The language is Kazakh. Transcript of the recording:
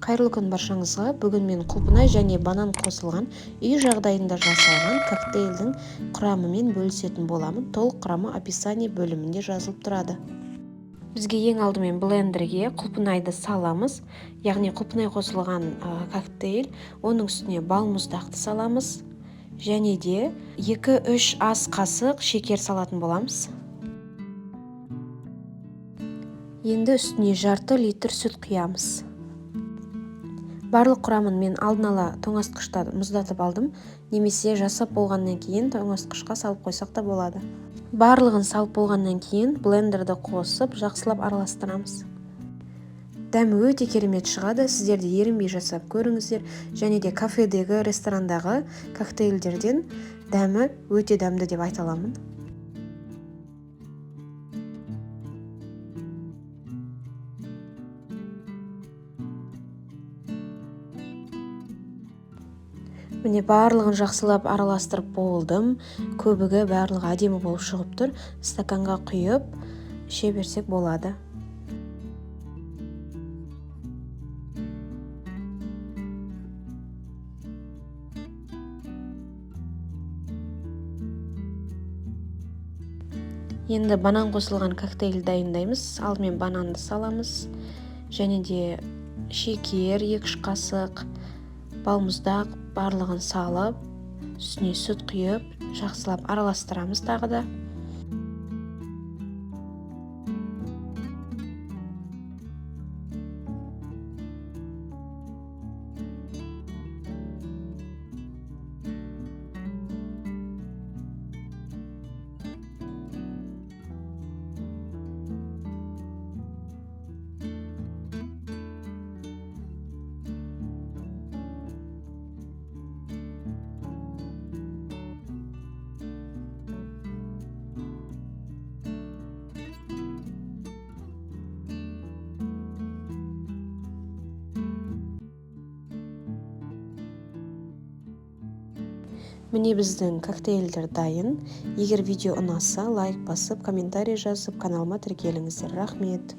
Қайырлы күн баршаңызға. Бүгін мен құлпынай және банан қосылған үй жағдайында жасалған коктейльдің құрамымен бөлісетін боламын. Толық құрамы описание бөлімінде жазылып тұрады. Бізге ең алдымен блендерге құлпынайды саламыз, яғни құлпынай қосылған коктейль, оның үстіне балмұздақты саламыз және де 2-3 ас қасық шекер салатын боламыз. Енді үстіне жарты литр сүт құямыз. Барлық құрамын мен алдын ала тоңазытқышта мұздатып алдым, немесе жасап болғаннан кейін тоңазытқышқа салып қойсақ та болады. Барлығын салып болғаннан кейін блендерді қосып жақсылап араластырамыз. Дәмі өте керемет шығады, сіздер де ерінбей жасап көріңіздер. Және де кафедегі, ресторандағы коктейльдерден дәмі өте дәмді деп айта аламын. Міне, барлығын жақсылап араластырып болдым. Көбігі барлығы әдемі болып шығып тұр. Стаканға құйып іше берсек болады. Енді банан қосылған коктейль дайындаймыз. Алдымен бананды саламыз және де шекер 2-3 қасық, балмұздақ барлығын салып, үстіне сүт құйып, жақсылап араластырамыз тағы да. Міне, біздің коктейльдер дайын. Егер видео ұнаса, лайк басып, комментарий жазып, каналыма тіркеліңіздер. Рахмет.